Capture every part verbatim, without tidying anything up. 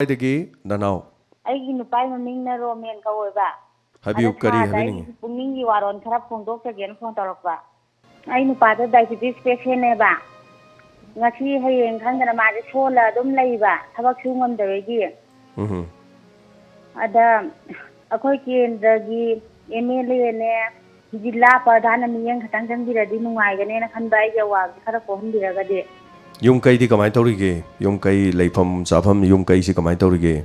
ꯀꯥꯏꯗꯒꯤ ꯅꯅꯥꯎ? ꯑꯩꯒꯤ ꯅꯨꯄꯥꯒꯤ ꯃꯃꯤꯡꯅ ꯔꯣꯃꯦꯟ ꯀꯧꯋꯦꯕ꯫ ꯍꯥꯏꯕꯤꯌꯨ, ꯑꯗ ꯀꯔꯤ ꯁꯥꯔꯗ ꯍꯥꯏꯕꯤꯅꯤꯡꯉꯤ? ꯑꯩꯒꯤ ꯄꯨꯛꯅꯤꯡꯒꯤ ꯋꯥꯔꯣꯜ ꯈꯔ ꯐꯣꯡꯗꯣꯛꯆꯒꯦꯅ ꯐꯣꯟ ꯇꯧꯔꯛꯄ꯫ ꯑꯩ ꯅꯨꯄꯥꯗꯣ diabetes patientꯅꯦꯕ꯫ ꯉꯁꯤ ꯍꯌꯦꯡ ꯈꯪꯗꯅ ꯃꯥꯁꯦ ꯁꯣꯜꯂ ꯑꯗꯨꯝ ꯂꯩꯕ, ꯊꯕꯛ ꯁꯨ ꯉꯝꯗꯕꯒꯤ꯫ ꯎꯝ꯫ ꯑꯗ ꯑꯩꯈꯣꯏ ꯀꯦꯟꯗ꯭ꯔꯒꯤ MLAꯅꯦ, ꯖꯤꯂꯥ ꯄ꯭ꯔꯙꯥꯟꯅ ꯃꯤꯠꯌꯦꯡ ꯈꯤꯇꯪ ꯆꯪꯕꯤꯔꯗꯤ ꯅꯨꯡꯉꯥꯏꯒꯅꯦꯅ ꯈꯟꯕ, ꯑꯩꯒꯤ ꯑꯋꯥꯕꯁꯦ ꯈꯔ ꯀꯣꯛꯍꯟꯕꯤꯔꯒꯗꯤ꯫ ꯌꯨꯝ ꯀꯩꯗꯤ ꯀꯃꯥꯏꯅ ꯇꯧꯔꯤꯒꯦ? ꯌꯨꯝ ꯀꯩ, ꯂꯩꯐꯝ ꯆꯥꯐꯝ, ꯌꯨꯝ ꯀꯩꯁꯤ ꯀꯃꯥꯏꯅ ꯇꯧꯔꯤꯒꯦ?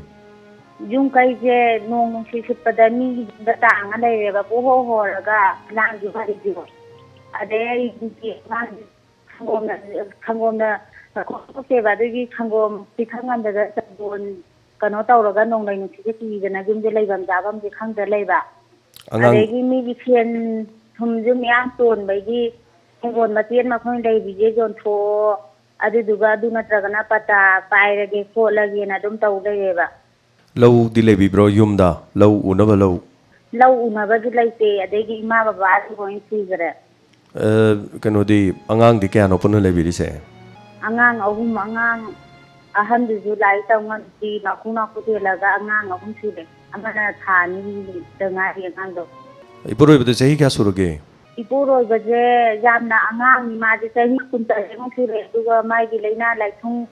ꯌꯨꯝ ꯀꯩꯁꯦ ꯅꯣꯡ ꯅꯨꯡꯁꯤꯠ ꯁꯤꯠꯄꯗ ꯃꯤꯒꯤ ꯌꯨꯝꯗ ꯇꯥꯡꯉ ꯂꯩꯔꯦꯕ, ꯄꯨꯍꯣ ꯍꯣꯔꯒ ꯂꯥꯡꯁꯨ ꯍꯥꯏꯔꯤꯁꯤꯕꯣ꯫ ꯑꯗꯩ ꯑꯩꯒꯤ ꯑꯉꯥꯡꯁꯤ ꯁꯪꯒꯣꯝꯅ, ꯁꯪꯒꯣꯝꯅ ꯊꯣꯛꯇꯦꯕ, ꯑꯗꯨꯒꯤ ꯁꯪꯒꯣꯝ ꯄꯤꯊꯛ ꯉꯝꯗꯗ ꯆꯟꯗꯣꯟ ꯀꯩꯅꯣ ꯇꯧꯔꯒ ꯅꯣꯡꯂꯩ ꯅꯨꯡꯁꯤꯠꯁꯦ ꯀꯤꯗꯅ ꯌꯨꯝꯁꯦ ꯂꯩꯐꯝ ꯆꯥꯐꯝꯁꯦ ꯈꯪꯗ ꯂꯩꯕ꯫ ꯑꯉꯥꯡ ꯑꯗꯒꯤ ꯃꯤꯒꯤ ꯁꯦꯟ ꯊꯨꯝꯁꯨ ꯃꯌꯥꯝ ꯇꯣꯟꯕꯒꯤ ꯍꯤꯡꯒꯣꯜ ꯃꯆꯦꯠ ꯑꯃ ꯑꯩꯈꯣꯏꯅ ꯂꯩꯔꯤꯁꯦ ꯌꯣꯟꯊꯣꯛꯑꯣ, ꯑꯗꯨꯗꯨꯒ ꯑꯗꯨ ꯅꯠꯇ꯭ꯔꯒꯅ ꯄꯇꯥ ꯄꯥꯏꯔꯒꯦ ꯈꯣꯠꯂꯒꯦꯅ ꯑꯗꯨꯝ ꯇꯧ ꯂꯩꯔꯦꯕ꯫ ꯂꯧꯗꯤ ꯂꯩꯕꯤꯕ꯭ꯔꯣ ꯌꯨꯝꯗ? ꯂꯧ ꯎꯅꯕ ꯂꯧ? ꯂꯧ ꯎꯅꯕꯁꯨ ꯂꯩꯇꯦ, ꯑꯗꯒꯤ ꯏꯃꯥ ꯕꯕꯥꯁꯨ ꯂꯣꯏ ꯁꯤꯈ꯭ꯔꯦ꯫ ꯑ, ꯀꯩꯅꯣꯗꯤ, ꯑꯉꯥꯡꯗꯤ ꯀꯌꯥꯅꯣ ꯄꯨꯟꯅ ꯂꯩꯕꯤꯔꯤꯁꯦ? ꯑꯉꯥꯡ ꯑꯍꯨꯝ, ꯑꯉꯥꯡ ꯑꯍꯟꯗꯨꯁꯨ ꯂꯥꯏꯔꯤꯛ ꯇꯝ ꯉꯝꯗ꯭ꯔꯤ, ꯃꯈꯨ ꯃꯈꯨ ꯍꯦꯜꯂꯒ ꯑꯉꯥꯡ ꯑꯍꯨꯝ ꯁꯨꯔꯦ꯫ ꯑꯃꯅ ꯊꯥ ꯑꯅꯤꯗ ꯉꯥꯏꯔꯤ ꯑꯉꯥꯡꯗꯣ꯫ ꯏꯄꯨꯔꯣꯏꯕꯗ ꯆꯍꯤ ꯀꯌꯥ ꯁꯨꯔꯒꯦ? ꯏꯄꯨꯔꯣꯏꯕꯁꯦ ꯌꯥꯝꯅ ꯑꯉꯥꯡꯅꯤ, ꯃꯥꯁꯦ ꯆꯍꯤ ꯀꯨꯟꯇꯔꯦꯠꯃꯨꯛ ꯁꯨꯔꯦ, ꯑꯗꯨꯒ ꯃꯥꯒꯤ ꯂꯥꯏꯅꯥ ꯂꯥꯏꯊꯨꯡ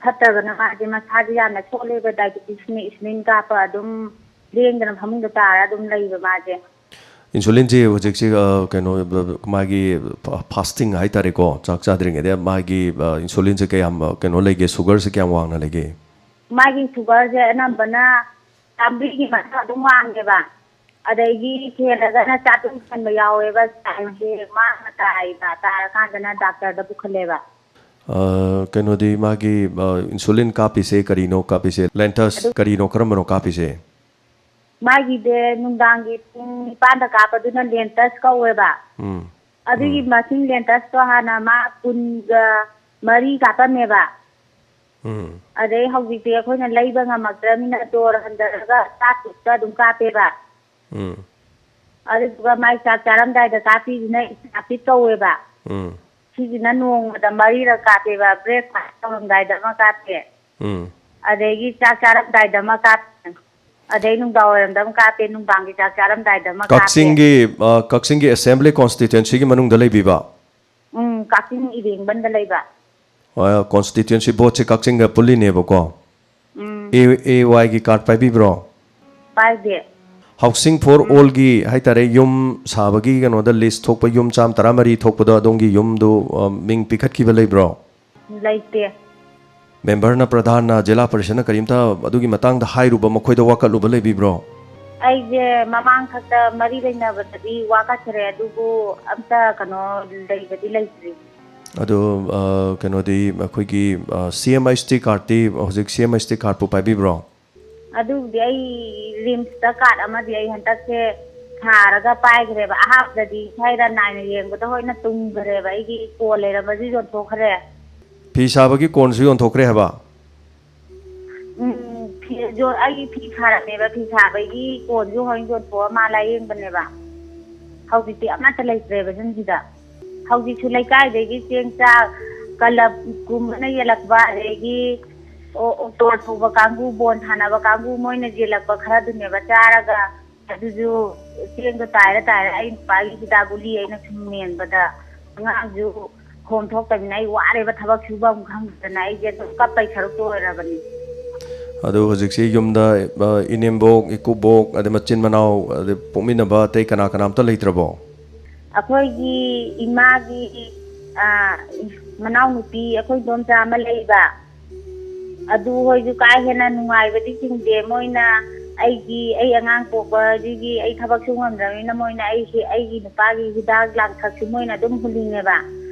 ꯐꯠꯇꯕꯅ ꯃꯥꯁꯦ ꯃꯁꯥꯁꯦ ꯌꯥꯝꯅ ꯁꯣꯜꯂꯦꯕ, diabetesꯅ insulin ꯀꯥꯞꯄ ꯑꯗꯨꯝ ꯂꯦꯡꯗꯅ ꯐꯃꯨꯡꯗ ꯇꯥꯔ ꯑꯗꯨꯝ ꯂꯩꯕ ꯃꯥꯁꯦ꯫ Insulinꯁꯦ ꯍꯧꯖꯤꯛꯁꯦ, ꯑ, ꯀꯩꯅꯣ, ꯃꯥꯒꯤ ꯐꯥ-, fasting ꯍꯥꯏꯇꯥꯔꯦꯀꯣ, ꯆꯥꯛ ꯆꯥꯗ꯭ꯔꯤꯉꯩꯗ ꯃꯥꯒꯤ, ꯑ, insulinꯁꯦ ꯀꯌꯥꯝ, ꯑ, ꯀꯩꯅꯣ ꯂꯩꯒꯦ, sugarꯁꯦ ꯀꯌꯥꯝ ꯋꯥꯡꯅ ꯂꯩꯒꯦ? ꯃꯥꯒꯤ sugarꯁꯦ ꯑꯅꯝꯕꯅ ꯆꯥꯝꯃꯔꯤꯒꯤ ꯃꯊꯛ ꯑꯗꯨꯝ ꯋꯥꯡꯉꯦꯕ, ꯑꯗꯒꯤ ꯍꯦꯜꯂꯒꯅ ꯆꯥꯇ꯭ꯔꯨꯛ ꯍꯦꯟꯕ ꯌꯥꯎꯋꯦꯕ꯫ ꯆꯥꯡꯁꯦ ꯃꯥꯡꯅ ꯇꯥꯏꯕ, ꯇꯥꯔꯀꯥꯟꯗꯅ doctorꯗ ꯄꯨꯈꯠꯂꯦꯕ꯫ ꯑ, ꯀꯩꯅꯣꯗꯤ ꯃꯥꯒꯤ, ꯑ, insulin ꯀꯥꯞꯄꯤꯁꯦ ꯀꯔꯤꯅꯣ ꯀꯥꯞꯄꯤꯁꯦ? Lantus ꯑꯗꯨ ꯀꯔꯤꯅꯣ, ꯀꯔꯝꯕꯅꯣ ꯀꯥꯞꯄꯤꯁꯦ? ꯃꯥꯒꯤꯗꯤ ꯅꯨꯡꯗꯥꯡꯒꯤ ꯄꯨꯡ ꯅꯤꯄꯥꯟꯗ ꯀꯥꯞꯄꯗꯨꯅ Lantus ꯀꯧꯋꯦꯕ꯫ ꯎꯝ꯫ ꯑꯗꯨꯒꯤ ꯎꯝ꯫ ꯃꯁꯤꯡ Lantusꯇꯣ ꯍꯥꯟꯅ ꯃꯥ ꯀꯨꯟꯒ ꯃꯔꯤ ꯀꯥꯞꯄꯝꯃꯦꯕ꯫ ꯎꯝ꯫ ꯑꯗꯩ ꯍꯧꯖꯤꯛꯇꯤ ꯑꯩꯈꯣꯏꯅ ꯂꯩꯕ ꯉꯝꯃꯛꯇ꯭ꯔꯕꯅꯤꯅ ꯗꯣꯔ ꯍꯟꯊꯔꯒ ꯆꯥꯇ꯭ꯔꯨꯛꯇ ꯑꯗꯨꯝ ꯀꯥꯞꯄꯦꯕ꯫ ꯎꯝ꯫ ꯑꯗꯨꯗꯨꯒ ꯃꯥꯏ ꯆꯥꯛ ꯆꯥꯔꯝꯗꯥꯏꯗ ꯀꯥꯞꯄꯤꯁꯤꯅ Islatip ꯀꯧꯋꯦꯕ꯫ ꯎꯝ꯫ ꯁꯤꯁꯤꯅ ꯅꯣꯡꯃꯗ ꯃꯔꯤꯔꯛ ꯀꯥꯞꯄꯦꯕ, breakfast ꯇꯧꯔꯝꯗꯥꯏꯗ ꯑꯃ ꯀꯥꯞꯄꯦ꯫ ꯎꯝ꯫ ꯑꯗꯒꯤ ꯆꯥꯛ ꯆꯥꯔꯝꯗꯥꯏꯗ ꯑꯃ ꯀꯥꯞꯄꯦ꯫ ꯑꯗꯩ ꯅꯨꯡꯗꯥꯡ ꯋꯥꯏꯔꯝꯗ ꯑꯃ ꯀꯥꯞꯄꯦ, ꯅꯨꯡꯗꯥꯡꯒꯤ ꯆꯥꯛ ꯆꯥꯔꯝꯗꯥꯏꯗ ꯑꯃ ꯀꯥꯞꯄꯦ꯫ ꯀꯛꯆꯤꯡꯒꯤ ꯑ, ꯀꯛꯆꯤꯡꯒꯤ assembly constituencyꯒꯤ ꯃꯅꯨꯡꯗ ꯂꯩꯕꯤꯕ? ꯎꯝ, ꯀꯛꯆꯤꯡ ꯏꯔꯦꯡꯕꯝꯗ ꯂꯩꯕ꯫ ꯑ, constituency voteꯁꯦ ꯀꯛꯆꯤꯡꯒ ꯄꯨꯜꯂꯤꯅꯦꯕꯀꯣ? ꯎꯝ, ꯑꯦ ꯑꯦ ꯋꯥꯏꯒꯤ card ꯄꯥꯏꯕꯤꯕ꯭ꯔꯣ? ꯄꯥꯏꯗꯦ꯫ Housing for Allꯒꯤ ꯍꯥꯏꯇꯥꯔꯦ, ꯌꯨꯝ ꯁꯥꯕꯒꯤ ꯀꯩꯅꯣꯗ list ꯊꯣꯛꯄ, ꯌꯨꯝ ꯆꯥꯝ ꯇꯔꯥꯃꯔꯤ ꯊꯣꯛꯄꯗꯣ, ꯑꯗꯣꯝꯒꯤ ꯌꯨꯝꯗꯨ ꯑ, ꯃꯤꯡ ꯄꯤꯈꯠꯈꯤꯕ ꯂꯩꯕ꯭ꯔꯣ? ꯂꯩꯇꯦ꯫ Memberꯅ, ꯄ꯭ꯔꯙꯥꯟꯅ, ꯖꯤꯂꯥ ꯄꯔꯤꯁꯗꯅ ꯀꯔꯤꯝꯇ ꯑꯗꯨꯒꯤ ꯃꯇꯥꯡꯗ ꯍꯥꯏꯔꯨꯕ, ꯃꯈꯣꯏꯗ ꯋꯥꯀꯠꯂꯨꯕ ꯂꯩꯕꯤꯕ꯭ꯔꯣ? ꯑꯩꯁꯦ ꯃꯃꯥꯡ ꯈꯛꯇ ꯃꯔꯤ ꯂꯩꯅꯕꯗꯗꯤ ꯋꯥꯀꯠꯈ꯭ꯔꯦ, ꯑꯗꯨꯕꯨ ꯑꯝꯇ ꯀꯩꯅꯣ ꯂꯩꯕꯗꯤ ꯂꯩꯇ꯭ꯔꯤ꯫ ꯑꯗꯣ ꯑ, ꯀꯩꯅꯣꯗꯤ, ꯑꯩꯈꯣꯏꯒꯤ CMHT cardꯇꯤ, ꯍꯧꯖꯤꯛ CMHT cardꯄꯨ ꯄꯥꯏꯕꯤꯕ꯭ꯔꯣ? ꯑꯗꯨꯕꯨꯗꯤ ꯑꯩ RIMSꯇ card ꯑꯃꯗꯤ ꯑꯩ ꯍꯟꯗꯛꯁꯦ ꯊꯥꯔꯒ ꯄꯥꯏꯈ꯭ꯔꯦꯕ꯫ ꯑꯍꯥꯟꯕꯗꯗꯤ ꯏꯁꯥ ꯏꯔꯟ ꯅꯥꯏꯅ ꯌꯦꯡꯕꯗ ꯍꯣꯏꯅ ꯇꯨꯝꯈ꯭ꯔꯦꯕ, ꯑꯩꯒꯤ ꯀꯣꯟ ꯂꯩꯔꯝꯕꯁꯨ ꯌꯣꯟꯊꯣꯛꯈ꯭ꯔꯦ꯫ ꯐꯤ ꯁꯥꯕꯒꯤ ꯀꯣꯟꯁꯨ ꯌꯣꯟꯊꯣꯛꯈ꯭ꯔꯦ ꯍꯥꯏꯕ? ꯎꯝ, ꯐꯤ ꯌꯣ-, ꯑꯩꯒꯤ ꯐꯤ ꯁꯥꯔꯝꯃꯦꯕ, ꯐꯤ ꯁꯥꯕꯒꯤ ꯀꯣꯟꯁꯨ ꯍꯣꯏ ꯌꯣꯟꯊꯣꯛꯑ ꯃꯥ ꯂꯥꯏꯌꯦꯡꯕꯅꯦꯕ꯫ ꯍꯧꯖꯤꯛꯇꯤ ꯑꯃꯠꯇ ꯂꯩꯇ꯭ꯔꯦꯕ ꯌꯨꯝꯁꯤꯗ꯫ ꯍꯧꯖꯤꯛꯁꯨ ꯂꯩꯀꯥꯏꯗꯒꯤ ꯆꯦꯡ ꯆꯥꯛ, clubꯀꯨꯝꯕꯅ ꯌꯦꯜꯂꯛꯄ, ꯑꯗꯒꯤ ꯑꯣ-, ꯑꯣꯇꯣ ꯊꯧꯕ ꯀꯥꯡꯕꯨ, ꯕꯣꯟ ꯁꯥꯟꯅꯕ ꯀꯥꯡꯕꯨ, ꯃꯣꯏꯅ ꯌꯦꯜꯂꯛꯄ ꯈꯔꯗꯨꯅꯦꯕ ꯆꯥꯔꯒ, ꯑꯗꯨꯁꯨ ꯆꯦꯡꯗꯣ ꯇꯥꯏꯔ ꯇꯥꯏꯔ ꯑꯩ ꯅꯨꯄꯥꯒꯤ ꯍꯤꯗꯥꯛ ꯒꯨꯂꯤ ꯑꯩꯅ ꯁꯨꯝ ꯃꯦꯟꯕꯗ, ꯑꯉꯥꯡꯁꯨ ꯈꯣꯝ ꯊꯣꯛꯇꯕꯅꯤꯅ ꯑꯩ ꯋꯥꯔꯦꯕ, ꯊꯕꯛ ꯁꯨꯐꯝ ꯈꯪꯗꯗꯅ ꯑꯩꯁꯦ ꯑꯗꯨꯝ ꯀꯞꯄꯩ ꯁꯔꯨꯛꯇ ꯑꯣꯏꯔꯕꯅꯤ꯫ ꯑꯗꯨ ꯍꯧꯖꯤꯛꯁꯤ ꯌꯨꯝꯗ ꯑ, ꯏꯅꯦꯝꯕꯣꯛ, ꯏꯀꯨꯕꯣꯛ, ꯑꯗꯩ ꯃꯆꯤꯟ ꯃꯅꯥꯎ, ꯑꯗꯩ ꯄꯣꯛꯃꯤꯟꯅꯕ ꯑꯇꯩ ꯀꯅꯥ ꯀꯅꯥꯝꯇ ꯂꯩꯇ꯭ꯔꯕꯣ? ꯑꯩꯈꯣꯏꯒꯤ ꯏꯃꯥꯒꯤ, ꯑ, ꯃꯅꯥꯎꯅꯨꯄꯤ, ꯑꯩꯈꯣꯏ ꯏꯗꯣꯝꯆꯥ ꯑꯃ ꯂꯩꯕ, ꯑꯗꯨ ꯍꯣꯏꯁꯨ ꯀꯥ ꯍꯦꯟꯅ ꯅꯨꯡꯉꯥꯏꯕꯗꯤ ꯆꯤꯡꯗꯦ꯫ ꯃꯣꯏꯅ ꯑꯩꯒꯤ, ꯑꯩ ꯑꯉꯥꯡ ꯄꯣꯛꯄꯁꯤꯒꯤ ꯑꯩ ꯊꯕꯛ ꯁꯨ ꯉꯝꯗ꯭ꯔꯕꯅꯤꯅ ꯃꯣꯏꯅ ꯑꯩ ꯍꯤ-, ꯑꯩꯒꯤ ꯅꯨꯄꯥꯒꯤ ꯍꯤꯗꯥꯛ ꯂꯥꯡꯊꯛꯁꯨ ꯃꯣꯏꯅ ꯑꯗꯨꯝ ꯍꯨꯜꯂꯤꯅꯦꯕ꯫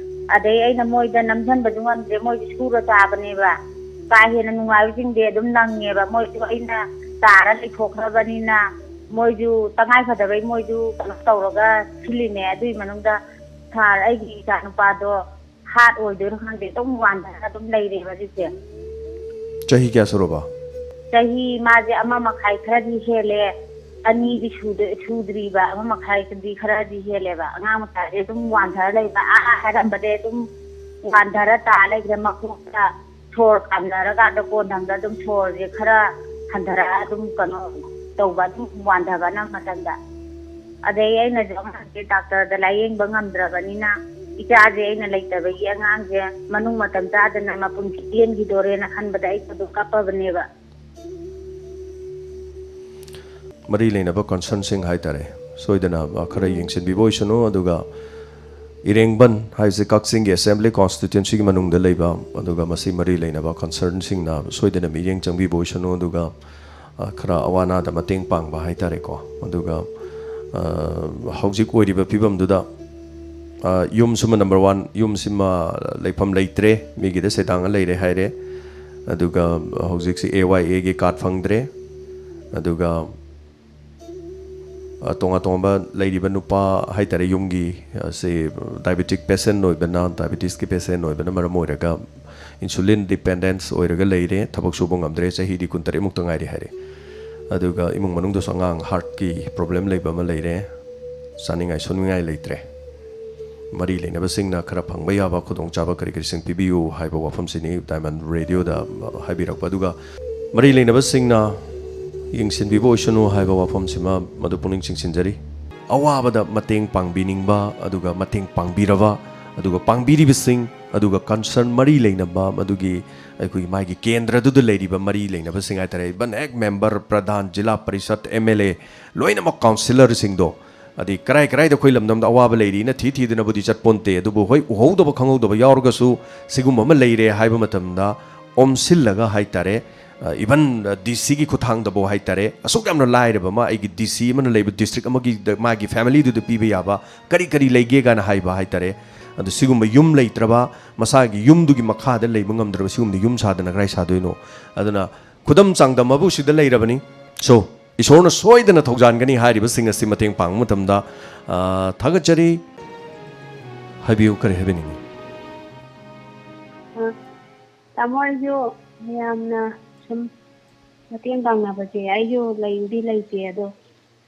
ꯑꯗꯩ ꯑꯩꯅ ꯃꯣꯏꯗ ꯅꯝꯁꯤꯟꯕꯁꯨ ꯉꯝꯗ꯭ꯔꯦ, ꯃꯣꯏꯁꯨ ꯁꯨꯔ ꯆꯥꯕꯅꯦꯕ꯫ ꯀꯥ ꯍꯦꯟꯅ ꯅꯨꯡꯉꯥꯏꯕ ꯆꯤꯡꯗꯦ, ꯑꯗꯨꯝ ꯅꯪꯉꯦꯕ꯫ ꯃꯣꯏꯁꯨ ꯑꯩꯅ ꯇꯥꯔ ꯂꯩꯊꯣꯛꯈ꯭ꯔꯕꯅꯤꯅ ꯃꯣꯏꯁꯨ ꯇꯉꯥꯏ ꯐꯗꯕꯩ ꯃꯣꯏꯁꯨ ꯀꯩꯅꯣ ꯇꯧꯔꯒ ꯁꯤꯜꯂꯤꯅꯦ꯫ ꯑꯗꯨꯒꯤ ꯃꯅꯨꯡꯗ ꯁꯥꯔ, ꯑꯩꯒꯤ ꯏꯆꯥ ꯅꯨꯄꯥꯗꯣ heart ꯑꯣꯏꯗꯣꯏꯔꯣ ꯈꯪꯗꯦ, ꯑꯗꯨꯝ ꯋꯥꯟꯊꯔꯒ ꯑꯗꯨꯝ ꯂꯩꯔꯦꯕ ꯍꯧꯖꯤꯛꯁꯦ꯫ ꯆꯍꯤ ꯀꯌꯥ ꯁꯨꯔꯕ? ꯆꯍꯤ ꯃꯥꯁꯦ ꯑꯃ ꯃꯈꯥꯏ ꯈꯔꯗꯤ ꯍꯦꯜꯂꯦ, ꯑꯅꯤꯗꯤ ꯁꯨꯗ-, ꯁꯨꯗ꯭ꯔꯤꯕ, ꯑꯃ ꯃꯈꯥꯏꯗꯤ ꯈꯔꯗꯤ ꯍꯦꯜꯂꯦꯕ꯫ ꯑꯉꯥꯡ ꯃꯆꯥꯁꯦ ꯑꯗꯨꯝ ꯋꯥꯟꯊꯔ ꯂꯩꯕ, ꯑꯥ ꯍꯥꯏꯔꯝꯕꯗꯩ ꯑꯗꯨꯝ ꯋꯥꯟꯊꯔ ꯇꯥ ꯂꯩꯈ꯭ꯔꯦ꯫ ꯃꯀꯣꯛꯇ ꯁꯣꯔ ꯀꯥꯝꯅꯔꯀꯥꯟꯗ ꯀꯣꯟꯊꯪꯗ ꯑꯗꯨꯝ ꯁꯣꯔꯁꯦ ꯈꯔ ꯍꯟꯊꯔꯛꯑ ꯑꯗꯨꯝ ꯀꯩꯅꯣ ꯇꯧꯕ, ꯑꯗꯨꯝ ꯋꯥꯟꯊꯕ ꯑꯅꯝꯕ ꯃꯇꯝꯗ꯫ ꯑꯗꯩ ꯑꯩꯅꯁꯨ ꯑꯉꯥꯡꯁꯦ ꯗꯥꯛꯇꯔꯗ ꯂꯥꯏꯌꯦꯡꯕ ꯉꯝꯗ꯭ꯔꯕꯅꯤꯅ, ꯏꯆꯥꯁꯦ ꯑꯩꯅ ꯂꯩꯇꯕꯒꯤ ꯑꯉꯥꯡꯁꯦ ꯃꯅꯨꯡ ꯃꯇꯝ ꯆꯥꯗꯅ ꯃꯄꯨꯟꯁꯤ ꯇꯦꯟꯈꯤꯗꯣꯔꯦꯅ ꯈꯟꯕꯗ ꯑꯩꯁꯨ ꯑꯗꯨꯝ ꯀꯞꯄꯕꯅꯦꯕ꯫ ꯃꯔꯤ ꯂꯩꯅꯕ ꯀꯟꯁꯔꯟꯁꯤꯡ ꯍꯥꯏꯇꯥꯔꯦ, ꯁꯣꯏꯗꯅ ꯈꯔ ꯌꯦꯡꯁꯤꯟꯕꯤꯕ ꯑꯣꯏꯁꯅꯨ꯫ ꯑꯗꯨꯒ ꯏꯔꯦꯡꯕꯟ ꯍꯥꯏꯁꯦ ꯀꯛꯆꯤꯡꯒꯤ ꯑꯦꯁꯦꯝꯕ꯭ꯂꯤ ꯀꯣꯟꯁꯇꯤꯇ꯭ꯋꯦꯟꯁꯤꯒꯤ ꯃꯅꯨꯡꯗ ꯂꯩꯕ, ꯑꯗꯨꯒ ꯃꯁꯤ ꯃꯔꯤ ꯂꯩꯅꯕ ꯀꯟꯁꯔꯟꯁꯤꯡꯅ ꯁꯣꯏꯗꯅ ꯃꯤꯠꯌꯦꯡ ꯆꯪꯕꯤꯕ ꯑꯣꯏꯁꯅꯨ꯫ ꯑꯗꯨꯒ ꯑ, ꯈꯔ ꯑꯋꯥ ꯑꯅꯥꯗ ꯃꯇꯦꯡ ꯄꯥꯡꯕ ꯍꯥꯏꯇꯥꯔꯦꯀꯣ꯫ ꯑꯗꯨꯒ ꯑ, ꯍꯧꯖꯤꯛ ꯑꯣꯏꯔꯤꯕ ꯐꯤꯕꯝꯗꯨꯗ ꯑ, ꯌꯨꯝꯁꯤꯃ ꯅꯝꯕꯔ ꯋꯥꯟ, ꯌꯨꯝꯁꯤꯃ ꯂꯩꯐꯝ ꯂꯩꯇ꯭ꯔꯦ, ꯃꯤꯒꯤꯗ ꯁꯦꯗꯥꯡꯉ ꯂꯩꯔꯦ ꯍꯥꯏꯔꯦ꯫ ꯑꯗꯨꯒ ꯍꯧꯖꯤꯛꯁꯤ ꯑꯦ ꯋꯥꯏ ꯑꯦꯒꯤ ꯀꯥꯔꯗ ꯐꯪꯗ꯭ꯔꯦ꯫ ꯑꯗꯨꯒ ꯑ, ꯇꯣꯉꯥꯟ ꯇꯣꯉꯥꯟꯕ ꯂꯩꯔꯤꯕ ꯅꯨꯄꯥ ꯍꯥꯏꯇꯥꯔꯦ, ꯌꯨꯝꯒꯤ, ꯑ, ꯁꯤ ꯗꯥꯏꯕꯦꯇꯤꯛ ꯄꯦꯁꯦꯟ ꯑꯣꯏꯕꯅ, ꯗꯥꯏꯕꯦꯇꯤꯁꯀꯤ ꯄꯦꯁꯦꯟ ꯑꯣꯏꯕꯅ ꯃꯔꯝ ꯑꯣꯏꯔꯒ ꯏꯟꯁꯨꯂꯤꯟ ꯗꯤꯄꯦꯟꯗꯦꯟꯁ ꯑꯣꯏꯔꯒ ꯂꯩꯔꯦ, ꯊꯕꯛ ꯁꯨꯕ ꯉꯝꯗ꯭ꯔꯦ, ꯆꯍꯤꯗꯤ ꯀꯨꯟꯇꯔꯦꯠꯃꯨꯛꯇ ꯉꯥꯏꯔꯤ ꯍꯥꯏꯔꯦ꯫ ꯑꯗꯨꯒ ꯏꯃꯨꯡ ꯃꯅꯨꯡꯗꯁꯨ ꯑꯉꯥꯡ ꯍꯥꯔꯠꯀꯤ ꯄ꯭ꯔꯣꯕ꯭ꯂꯦꯝ ꯂꯩꯕ ꯑꯃ ꯂꯩꯔꯦ, ꯆꯥꯅꯤꯡꯉꯥꯏ ꯁꯣꯛꯅꯤꯡꯉꯥꯏ ꯂꯩꯇ꯭ꯔꯦ꯫ ꯃꯔꯤ ꯂꯩꯅꯕꯁꯤꯡꯅ ꯈꯔ ꯐꯪꯕ ꯌꯥꯕ ꯈꯨꯗꯣꯡꯆꯥꯕ ꯀꯔꯤ ꯀꯔꯤꯁꯤꯡ ꯄꯤꯕꯤꯌꯨ ꯍꯥꯏꯕ ꯋꯥꯐꯝꯁꯤꯅꯤ ꯗꯥꯏꯃꯟ ꯔꯦꯗꯤꯑꯣꯗ ꯍꯥꯏꯕꯤꯔꯛꯄ꯫ ꯑꯗꯨꯒ ꯃꯔꯤ ꯂꯩꯅꯕꯁꯤꯡꯅ ꯌꯦꯡꯁꯤꯟꯕꯤꯕ ꯑꯣꯏꯁꯅꯨ ꯍꯥꯏꯕ ꯋꯥꯐꯝꯁꯤꯃ ꯃꯗꯨ ꯄꯨꯛꯅꯤꯡ ꯆꯤꯡꯁꯤꯟꯖꯔꯤ꯫ ꯑꯋꯥꯕꯗ ꯃꯇꯦꯡ ꯄꯥꯡꯕꯤꯅꯤꯡꯕ, ꯑꯗꯨꯒ ꯃꯇꯦꯡ ꯄꯥꯡꯕꯤꯔꯕ, ꯑꯗꯨꯒ ꯄꯥꯡꯕꯤꯔꯤꯕꯁꯤꯡ, ꯑꯗꯨꯒ ꯀꯟꯁꯔꯟ ꯃꯔꯤ ꯂꯩꯅꯕ ꯃꯗꯨꯒꯤ ꯑꯩꯈꯣꯏꯒꯤ ꯃꯥꯒꯤ ꯀꯦꯟꯗ꯭ꯔꯗꯨꯗ ꯂꯩꯔꯤꯕ ꯃꯔꯤ ꯂꯩꯅꯕꯁꯤꯡ ꯍꯥꯏꯇꯥꯔꯦ, ꯏꯕꯟ ꯍꯦꯛ member, Pradhan, zila parishad, M L A, ꯂꯣꯏꯅꯃꯛ ꯀꯥꯎꯟꯁꯤꯂꯔꯁꯤꯡꯗꯣ, ꯑꯗꯩ ꯀꯔꯥꯏ ꯀꯔꯥꯏꯗ ꯑꯩꯈꯣꯏ ꯂꯝꯗꯝꯗ ꯑꯋꯥꯕ ꯂꯩꯔꯤꯅ ꯊꯤ ꯊꯤꯗꯅꯕꯨꯗꯤ ꯆꯠꯄꯣꯟꯇꯦ, ꯑꯗꯨꯕꯨ ꯍꯣꯏ, ꯎꯍꯧꯗꯕ ꯈꯪꯍꯧꯗꯕ ꯌꯥꯎꯔꯒꯁꯨ ꯁꯤꯒꯨꯝꯕ ꯑꯃ ꯂꯩꯔꯦ ꯍꯥꯏꯕ ꯃꯇꯝꯗ ꯑꯣꯝꯁꯤꯜꯂꯒ ꯍꯥꯏꯇꯥꯔꯦ, ꯏꯚꯟ ꯗꯤ ꯁꯤꯒꯤ ꯈꯨꯠꯊꯥꯡꯗꯕꯨ ꯍꯥꯏꯇꯥꯔꯦ, ꯑꯁꯨꯛ ꯌꯥꯝꯅ ꯂꯥꯏꯔꯕ ꯑꯃ ꯑꯩꯒꯤ ꯗꯤ ꯁꯤ ꯑꯃꯅ ꯂꯩꯕ ꯗꯤꯁꯇ꯭ꯔꯤꯛ ꯑꯃꯒꯤ ꯃꯥꯒꯤ ꯐꯦꯃꯤꯂꯤꯗꯨꯗ ꯄꯤꯕ ꯌꯥꯕ ꯀꯔꯤ ꯀꯔꯤ ꯂꯩꯒꯦ ꯀꯥꯏꯅ ꯍꯥꯏꯕ ꯍꯥꯏꯇꯥꯔꯦ꯫ ꯑꯗꯨ ꯁꯤꯒꯨꯝꯕ ꯌꯨꯝ ꯂꯩꯇ꯭ꯔꯕ, ꯃꯁꯥꯒꯤ ꯌꯨꯝꯗꯨꯒꯤ ꯃꯈꯥꯗ ꯂꯩꯕ ꯉꯝꯗ꯭ꯔꯕ ꯁꯤꯒꯨꯝꯕꯗ ꯌꯨꯝ ꯁꯥꯗꯅ ꯀꯗꯥꯏ ꯁꯥꯗꯣꯏꯅꯣ? ꯑꯗꯨꯅ ꯈꯨꯗꯝ ꯆꯥꯡꯗꯝ ꯑꯃꯕꯨ ꯁꯤꯗ ꯂꯩꯔꯕꯅꯤ꯫ ꯁꯣ, ꯏꯁꯣꯔꯅ ꯁꯣꯏꯗꯅ ꯊꯧꯖꯥꯟꯒꯅꯤ ꯍꯥꯏꯔꯤꯕꯁꯤꯡ ꯑꯁꯤ ꯃꯇꯦꯡ ꯄꯥꯡꯕ ꯃꯇꯝꯗ꯫ ꯑ, ꯊꯥꯒꯠꯆꯔꯤ꯫ ꯍꯥꯏꯕꯤꯌꯨ, ꯀꯔꯤ ꯍꯥꯏꯕꯤꯅꯤꯡꯉꯤ? ꯑ, ꯇꯥꯃꯣ, ꯑꯩꯁꯨ ꯃꯌꯥꯝꯅ ꯁꯨꯝ ꯃꯇꯦꯡ ꯄꯥꯡꯅꯕꯁꯦ ꯑꯩꯁꯨ ꯂꯩꯕꯨꯗꯤ ꯂꯩꯇꯦ, ꯑꯗꯣ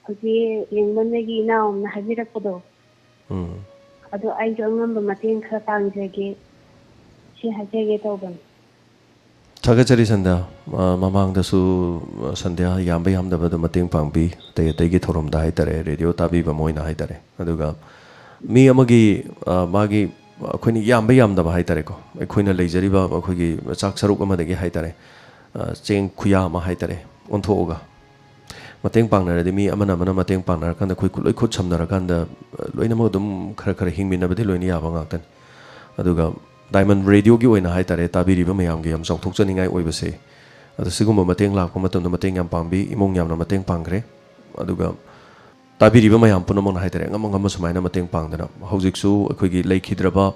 ꯍꯧꯖꯤꯛ ꯌꯦꯡꯕꯝꯗꯒꯤ ꯏꯅꯥꯎ ꯑꯃꯅ ꯍꯥꯏꯕꯤꯔꯛꯄꯗꯣ, ꯎꯝ꯫ ꯑꯗꯣ ꯑꯩꯁꯨ ꯑꯉꯝꯕ ꯃꯇꯦꯡ ꯈꯔ ꯄꯥꯡꯖꯒꯦ, ꯁꯤ ꯍꯥꯏꯖꯒꯦ ꯇꯧꯕꯅꯤ꯫ ꯊꯥꯒꯠꯆꯔꯤ ꯁꯟꯙ꯭ꯌꯥ꯫ ꯑ, ꯃꯃꯥꯡꯗꯁꯨ, ꯑ, ꯁꯟꯙ꯭ꯌꯥ ꯌꯥꯝꯕ ꯌꯥꯝꯗꯕꯗ ꯃꯇꯦꯡ ꯄꯥꯡꯕꯤ, ꯑꯇꯩ ꯑꯇꯩꯒꯤ ꯊꯧꯔꯝꯗ ꯍꯥꯏꯇꯥꯔꯦ, ꯔꯦꯗꯤꯑꯣ ꯇꯥꯕꯤꯕ ꯑꯃ ꯑꯣꯏꯅ ꯍꯥꯏꯇꯥꯔꯦ꯫ ꯑꯗꯨꯒ ꯃꯤ ꯑꯃꯒꯤ, ꯑ, ꯃꯥꯒꯤ, ꯑꯩꯈꯣꯏꯅ ꯌꯥꯝꯕ ꯌꯥꯝꯗꯕ ꯍꯥꯏꯇꯥꯔꯦꯀꯣ, ꯑꯩꯈꯣꯏꯅ ꯂꯩꯖꯔꯤꯕ ꯑꯩꯈꯣꯏꯒꯤ ꯆꯥꯛ ꯁꯔꯨꯛ ꯑꯃꯗꯒꯤ ꯍꯥꯏꯇꯥꯔꯦ, ꯑ, ꯆꯦꯡ ꯈꯨꯌꯥ ꯑꯃ ꯍꯥꯏꯇꯥꯔꯦ, ꯑꯣꯟꯊꯣꯛꯑꯒ ꯃꯇꯦꯡ ꯄꯥꯡꯅꯔꯗꯤ, ꯃꯤ ꯑꯃꯅ ꯑꯃꯅ ꯃꯇꯦꯡ ꯄꯥꯡꯅꯔꯀꯥꯟꯗ, ꯑꯩꯈꯣꯏ ꯈꯨ-, ꯂꯣꯏ ꯈꯨꯠ ꯁꯝꯅꯔꯀꯥꯟꯗ, ꯑ, ꯂꯣꯏꯅꯃꯛ ꯑꯗꯨꯝ ꯈꯔ ꯈꯔ ꯍꯤꯡꯃꯤꯟꯅꯕꯗꯤ ꯂꯣꯏꯅ ꯌꯥꯕ ꯉꯥꯛꯇꯅꯤ꯫ ꯑꯗꯨꯒ ꯗꯥꯏꯃꯟ ꯔꯦꯗꯤꯑꯣꯒꯤ ꯑꯣꯏꯅ ꯍꯥꯏꯇꯥꯔꯦ, ꯇꯥꯕꯤꯔꯤꯕ ꯃꯌꯥꯝꯒꯤ ꯌꯥꯝ ꯆꯥꯎꯊꯣꯛꯆꯅꯤꯡꯉꯥꯏ ꯑꯣꯏꯕꯁꯦ, ꯑꯗꯣ ꯁꯤꯒꯨꯝꯕ ꯃꯇꯦꯡ ꯂꯥꯛꯄ ꯃꯇꯝꯗ ꯃꯇꯦꯡ ꯌꯥꯝ ꯄꯥꯡꯕꯤ, ꯏꯃꯨꯡ ꯌꯥꯝꯅ ꯃꯇꯦꯡ ꯄꯥꯡꯈ꯭ꯔꯦ꯫ ꯑꯗꯨꯒ ꯇꯥꯕꯤꯔꯤꯕ ꯃꯌꯥꯝ ꯄꯨꯝꯅꯃꯛꯅ ꯍꯥꯏꯇꯥꯔꯦ, ꯑꯉꯝ ꯑꯉꯝꯕ ꯁꯨꯃꯥꯏꯅ ꯃꯇꯦꯡ ꯄꯥꯡꯗꯅ, ꯍꯧꯖꯤꯛꯁꯨ ꯑꯩꯈꯣꯏꯒꯤ ꯂꯩꯈꯤꯗ꯭ꯔꯕ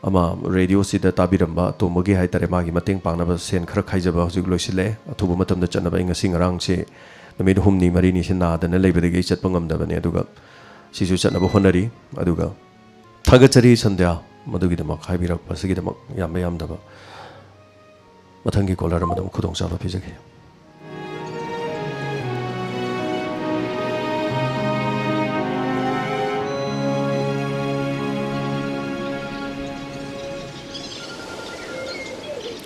ꯑꯃ ꯔꯦꯗꯤꯑꯣꯁꯤꯗ ꯇꯥꯕꯤꯔꯝꯕ ꯇꯣꯝꯕꯒꯤ ꯍꯥꯏꯇꯥꯔꯦ, ꯃꯥꯒꯤ ꯃꯇꯦꯡ ꯄꯥꯡꯅꯕ ꯁꯦꯟ ꯈꯔ ꯈꯥꯏꯖꯕ ꯍꯧꯖꯤꯛ ꯂꯣꯏꯁꯤꯜꯂꯛꯑꯦ꯫ ꯑꯊꯨꯕ ꯃꯇꯝꯗ ꯆꯠꯅꯕ ꯑꯩ ꯉꯁꯤ ꯉꯔꯥꯡꯁꯦ ꯅꯨꯃꯤꯠ ꯍꯨꯝꯅꯤ ꯃꯔꯤꯅꯤꯁꯦ ꯅꯥꯗꯅ ꯂꯩꯕꯗꯒꯤ ꯑꯩ ꯆꯠꯄ ꯉꯝꯗꯕꯅꯦ꯫ ꯑꯗꯨꯒ ꯁꯤꯁꯨ ꯆꯠꯅꯕ ꯍꯣꯠꯅꯔꯤ꯫ ꯑꯗꯨꯒ ꯊꯥꯒꯠꯆꯔꯤ ꯁꯟꯙ꯭ꯌꯥ, ꯃꯗꯨꯒꯤꯗꯃꯛ ꯍꯥꯏꯕꯤꯔꯛꯄꯁꯤꯒꯤꯗꯃꯛ ꯌꯥꯝꯕ ꯌꯥꯝꯗꯕ꯫ ꯃꯊꯪꯒꯤ ꯀꯣꯂꯔ ꯑꯃꯗ ꯑꯃꯨꯛ ꯈꯨꯗꯣꯡꯆꯥꯕ ꯄꯤꯖꯒꯦ꯫